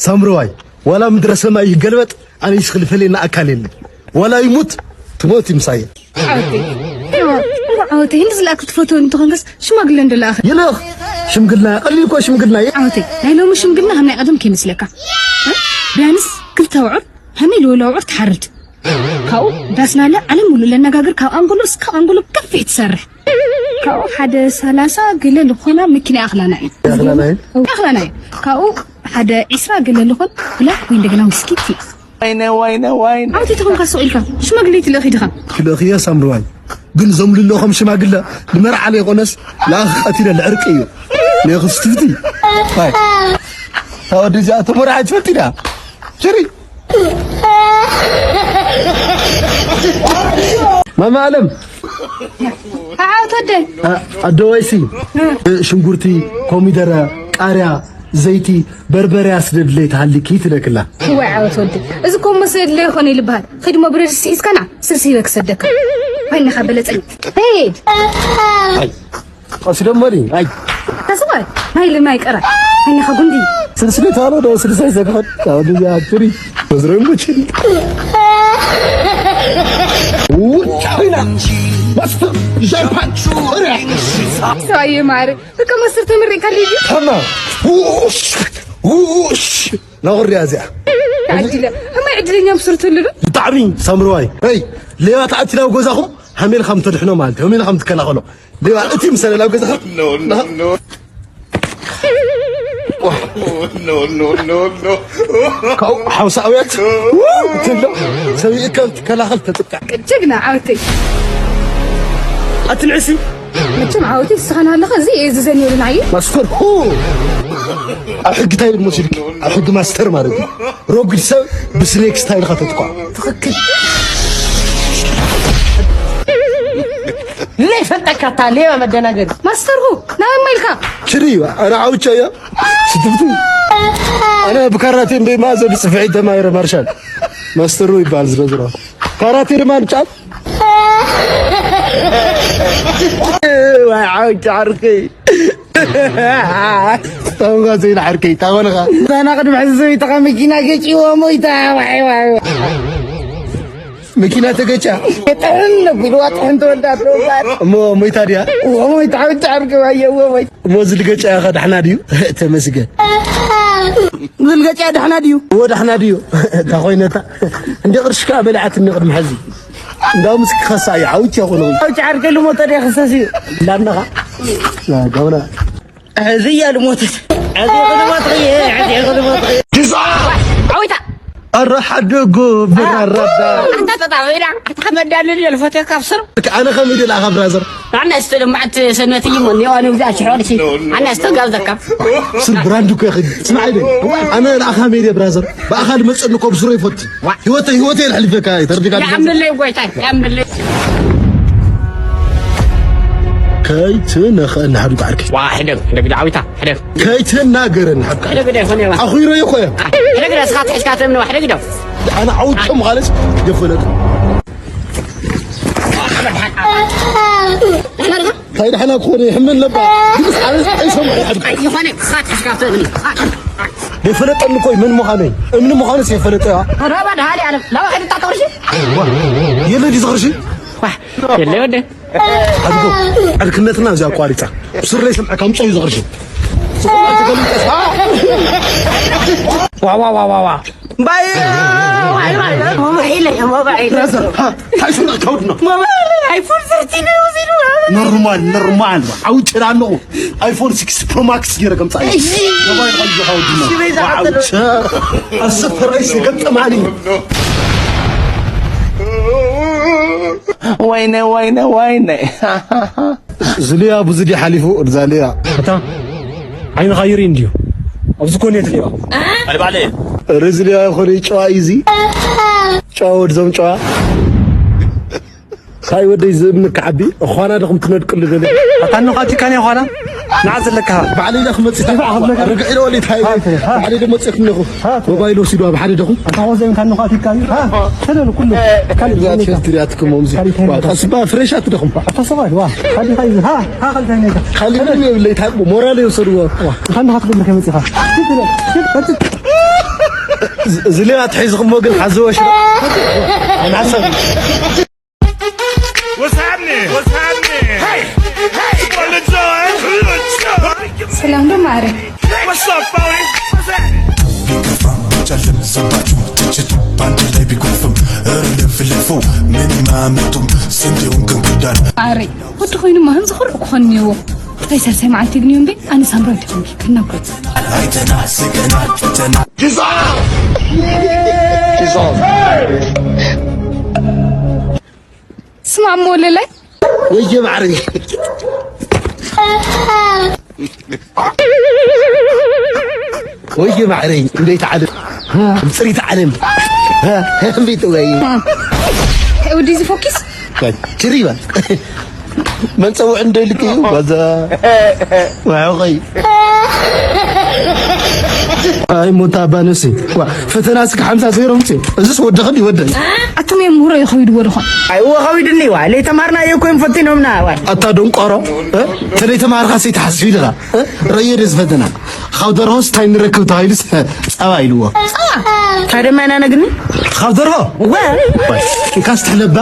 ሳምረዋይ፣ ዋላ ምድረ ሰማይ ይገልበጥ፣ ኣነ ይስኽል ፈለና ኣካል የለ። ዋላ ይሙት፣ ትሞት ይምሳየ። ዓወተይ፣ ዓወተይ፣ እንዲ ዝለኣክ ትፈትወ እንተኾንከስ ሽማግለ እንዶ ለኣኸ። ይልኽ፣ ሽምግልና፣ ቀሊል እኮ ሽምግልና። የ- ዓወተይ፣ ናይ ሎሚ ሽምግልና ከም ናይ ቀደም ከይመስለካ። እ? ቢያንስ ክልተ ኣውዕር፣ ሃመይ ልወለ ኣውዕር ትሓርድ። ካብኡ ዳስናለ ዓለም ሙሉእ ለነጋግር ካብ ኣንጎሎ እስካብ ኣንጎሎ ከፊሕ ትሰርሕ። ካብኡ ሓደ ሰላሳ ገለ ልኾና መኪና ይኣኽላና እዩ። ይኣኽላና እዩ? ይኣኽላና እዩ። ካብኡ ሓደ ዒስራ ገለ ልኾን ብላክ ወይ እንደገና ዊስኪ ትልእኽ። ዋይነ ዋይነ ዋይነ። ዓውቲ ተኾንካ ሱቕ ኢልካ ሽማግለ ትልእኽ ኢኻ። ክልእኽዮ ሳምርዋይ። ግን ዞም ልለኹም ሽማግለ ንመርዓ ለይኾነስ ለኣኽ ቀቲለ ልዕርቂ እዩ። ለይኽስ ትፍቲ። ዋይ። ታወዲ እዚኣ ተመርዓ ትፈቲ ዳ? ሽሪ። ማማ ኣለም ዓውተደ ኣደዋይሲ ሽንጉርቲ፣ ኮሚደረ፣ ቃርያ፣ ዘይቲ፣ በርበረ ኣስደድለይ ተሃሊኪ ትለክላ። ወይ ዓወት ወዲ እዚ ኮሞ ሰለ ይኾነ ይልበሃል። ኺድሞ ብረድስቲ ሒዝካና ስልሲ ይበክ ሰደካ። ወይንኻ በለጸኝ። ሄድ ቀስ ደሞ ድዩ? ኣይ ተስፋ ናይ ልማይ ቀራ ኣይንኻ ጉንዲ ስልስለ ታሎ ዶ ስልሳይ ዘግፈት ታወዲ ያትሪ መዝረም ብችን ውቻይና ማስተር ጃፓን ሪያ ሰዋየ ማሪ እኮ መስር ተምሬ ካሊዲ ተማ ውሽ ውሽ ናغርያ እዚኣ ዕድለ እማ ዕድለኛ ምስርትሉ ዶ ብጣዕሚ ሳምርዋይ ይ ሌባ ተኣቲ ናብ ገዛኹም ሃሜልካ ምተድሕኖ ማለት ሃሜልካ ምትከላኸሎ ሌባ እቲ ምሰለ ናብ ገዛኻ ካብኡ ሓውሳውያት ትብሎ ሰብኢካ ትከላኸል ተጥቃዕ ጅግና ዓወተይ ኣትንዕሲ መቸም ዓወተይ ዝስኻና ኣለኻ እዚ እየ ዝዘን ይብልን ኣየ ማስተር ሁ ኣብ ሕጊ እንታይ ኢሉ መሲልክ ኣብ ሕጊ ማስተር ማለት እዩ ረጉድ ሰብ ብስኔክ ስታይልካ ተጥቋ ትኽክል ለይፈልጠካ እታ ሌባ መደናገሪ ማስተርሁ ናበይ እማ ኢልካ ችሪ ኣነ ዓውቻ እያ ስትፍቱ ኣነ ብካራቴ እንደ ማዘ ብፅፍዒ ተማይረ ማርሻል ማስተሩ ይበሃል ዝረዝሮ ካራቴ ድማ ንጫት ዋይ ዓውቻ ዓርከይ ታውጋ ዘይና ዓርከይ ታኾንኻ ዛና ቅድሚ ሕዚ ሰበይትኻ መኪና ገጭዎ ሞይታ ዋይ ዋይ መኪና ተገጫ ጥሕን ነቢልዋ ጥሕን ተወልዳ እሞ ሞይታ ድያ ሞይታ ሓብቻ ዓርገባ የዎ ሞይ እሞ ዝልገጫ ያኸ ዳሕና ድዩ ተመስገን ዝልገጫ ዳሕና ድዩ እዎ ዳሕና ድዩ እታ ኮይነታ እንደ ቅርሽካ በልዓትኒ ቅድሚ ሕዚ እንዳውም እስኪ ከሳ እዩ ዓውቻ ይኾነ ዓውቻ ዓርከ ልሞተ ድያ ክሰስ እዩ እንዳነኻ ጋውና ሕዚ እያ ልሞትት ሕዚ ክልሞት ኽየ ሕዚ ክልሞት ኽየ ዲዛ ዓዊታ ኣረ ሓደጎ ብራራዳ ኣንታ ተጣዊላ ተመዳልል የልፈትያ ካብ ስር ኣነ ከም ኢደ ለኣኻ ብራዘር ኣነ ስተደማዕት ሰነት እዩ ሞኒ ዋን ውዛ ሽሖልሲ ኣነ ስተጋብ ዘካብ ስር ብራንድ እኮ ይኽእል ስማዕ ኢለ ኣነ ለኣኻ ሜድያ ብራዘር ብኣኻል መፀኒ ኮብ ስሮ ይፈት ህይወተ ህይወተ የልሕልፈካ ተርዲካ ይኣምንለይ ጎይታ ይኣምንለይ ከይትነኸ እናሓዱ ዓርከይ ዋ ሕደግ ሕደግ ዳዊታ ሕደግ ከይትናገረ እናሓዱ ሕደግ ደ ኾነ ዋ ኣኹይሮ ይኾ ሕደግ ደ ስኻ ትሕዝካ ትእምነዋ ሕደግ ዶ ኣነ ዓውጦ ምኻለስ የፈለጥ እንታይ ደሓና ክኾነ ይሕመን ነባ ድምፅ ኣነ ኣይሰምዖ ይሓዱ ይኾነ ስኻ ትሕዝካ ትእምኒ ደፈለጠኒ ኮይ መን ምዃነይ እምኒ ምዃንስ የፈለጠ ረባ ደሃሊ ኣለ ላባ ከድታ ተቕርሺ የለ ድዩ ዝቕርሺ የለ ወደ ኣድጎ ዕርክነትና እዚኣ ኣቋሪፃ ብስረይ ሰምዐካ ምፀዩ ዝቕርሺ ዋዋዋዋዋ እምባይ ኖርማል ኖርማል ዓው ጭራ ኣለኹ ኣይፎን ሲክስ ፕሮማክስ ገይረ ከምፃ ሞባይል ሓይዝኻ ወድና ኣሰፈራይስ የገጠማኒ ወይነ ወይነ ወይነ ዝልያ ብዙ ድዩ ሓሊፉ እዛ ልያ እታ ዓይንኻ ይርኢ እንድዩ ኣብዚ ኮኔት ልያ ኣልባዕለ ርዚ ልያ ይኾነ ጨዋ እዩ እዚ ጨዋ ወድዞም ጨዋ ካይ ወደይ ዝእምኒ ክዓቢ እኳና ድኹም ትነድቅሉ ደለ ኣታ ንኻቲካን እኳና ንዓ ዘለካ ባዕለይ ኢለ ክመፅእ ርግዒ ኢለ ወለይ ታይ ባዕለይ ዶ መፅእ ክነኹ ሞባይል ወሲዱ ኣብ ሓደ ደኹም ኣታ ወዘን ካን ንኻቲካ ሰለሉ ኩሉ ካልእ ትሪኣትኩም ኦምዚ ቀስባ ፍሬሻት ደኹም ኣታ ሰባል ዋ ካሊኻ ይዝ ሃ ሃ ካልታይ ነጋ ካልእ ምንም የብለይ ሞራል የውሰድዎ ካን ንኻትኩም ከመፅኻ እዚ ሌባ ተሒዝኩሞ ግን ሓዝዎ ሽሮ ኣይናሰብ። What's happening? What's happening? Hey, hey, what the joy? ሰላም ዶ ማዕረ? What's up, Phony? What's happening? ቢከፋም ጨልም ዘባችሁ ትችት በአንድ ላይ ቢጎርፍም እልፍ ልፉ ምንም አያመጡም። ስንዴውን ግንክዳል ማዕረ ወዲ ኮይኑ ማህም ዝኽርዕ ክኾን እኒዎ። እንታይ ሳልሳይ መዓልቲ ግን እዮም ቤ ኣነ ሳምራዊት ይኾንኪ ክናብረት። ስማዕ እሞ ወለላይ። ወየ ማዕረይ፣ ወየ ማዕረይ፣ እንዴት ዓለም፣ ጽሪት ዓለም፣ እንዴት ወይ? ወዲ እዚ ፎኪስ ችሪባ መን ጸውዕ እንደ ልክ እዩ ባዛ ዋውኸይ። ኣይ ሞታ ኣባ ነፍሲ። ዋ፣ ፈተና እስከ ሓምሳ ዜሮ ምጽእ። እዚስ ወደኸ ይወደል። ኣቱም እዮም ምሁሮ ይኸይድዎ ድኾን? ኣይዎ ኸዊድኒ ዋ ለይተማርና እየ እኮ እዮም ፈቲኖምና ዋ። ኣታ ደንቋሮ፣ እ? ተለይተማርካ ሰይትሓስብ ኢልኻ፣ እ? ረዮ ደዚ ፈተና ካብ ደርሆስ እንታይ ንረክብ ተባሂሉስ ጸባ ኢልዎ። ጸባ? እንታይ ደማ ኢና ነግኒ? ካብ ደርሆ? ወ? እንካስ ትሕለባ።